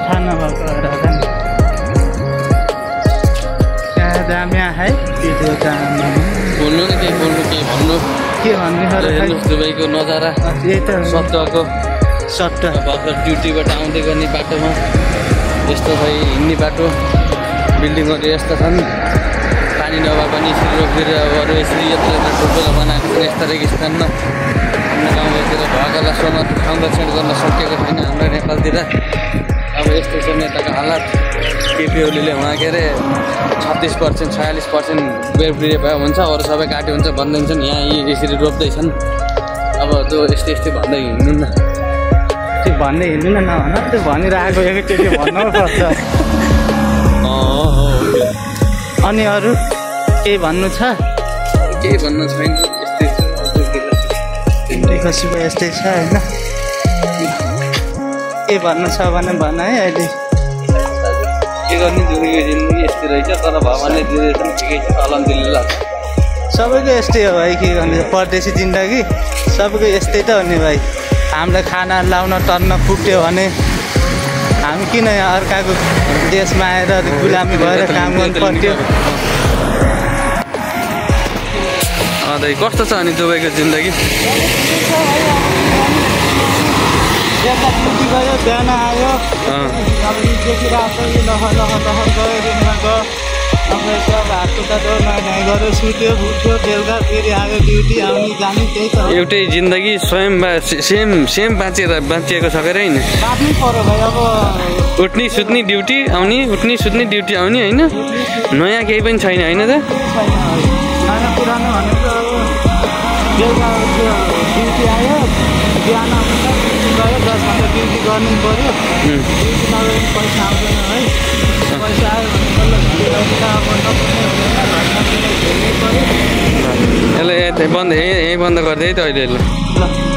थाहा नभएको रहेछ नि दामिया है भिडियो जानु बोल्नु न केही बोल्नु केही भन्नु के भन्ने हेर्नुहोस् दुबईको नजारा यही त सट्टाको सट्टा भर्खर ड्युटीबाट आउँदै गर्ने बाटोमा यस्तो छ हिँड्ने बाटो बिल्डिङहरू यस्ता छन् पानी नभए पनि यसरी रोकिदिएर अरू यसरी यत्र ठुल्ठुलो बनाएको छ यस्ता रेगिस्तानमा हाम्रो गाउँतिर भएकालाई संरक्षण गर्न सकेको छैन हाम्रो नेपालतिर अब यस्तो छ नेताको हालत केपी ओलीले उहाँ के अरे 36% 46% बेरफ्री भए हुन्छ अरू सबै काट्यो हुन्छ भनिदिन्छन् यहाँ यी यसरी रोप्दैछन् अब त्यो यस्तै भन्दै हिँड्नु न त्यो भन्दै हिँड्नु न नभन त्यो भनिरहेको एकैचोटि भन्नु पर्छ अनि अरू केही भन्नु छ केही भन्नु छैन खसीको यस्तै छ होइन के भन्नु छ भने भन है अहिले के गर्ने जिन्दगी यस्तै रहेछ तर भगवानले दिँदैछन् ठिकै छ अल्हम्दुलिल्लाह सबैको यस्तै हो भाइ के गर्ने परदेशी जिन्दगी सबैको यस्तै त हो नि भाइ हामीलाई खाना लाउन टर्न पुग्यो भने हामी किन यहाँ अर्काको देशमा आएर गुलामी भएर काम गर्नु पर्थ्यो कस्तो छ अनि दुबईको जिन्दगी बिहान आयो सुत्यो उठ्यो बेलुका फेरि आयो ड्युटी आउने जाने त्यही त एउटै जिन्दगी स्वयं सेम बाँचिएको छ क्या होइन बाँच्नै पर्यो भाइ अब उठ्ने सुत्ने ड्युटी आउने उठ्ने सुत्ने ड्युटी आउने होइन नयाँ केही पनि छैन होइन त नयाँ पुरानो भनेको अब बेलुका ड्युटी आयो बिहान गयो 10 घन्टा ड्युटी गर्नु पऱ्यो ड्युटी नगरे पैसा आउँदैन है पैसा आयो भने यसलाई बन्द यहीँ बन्द गरिदिए त अहिले ल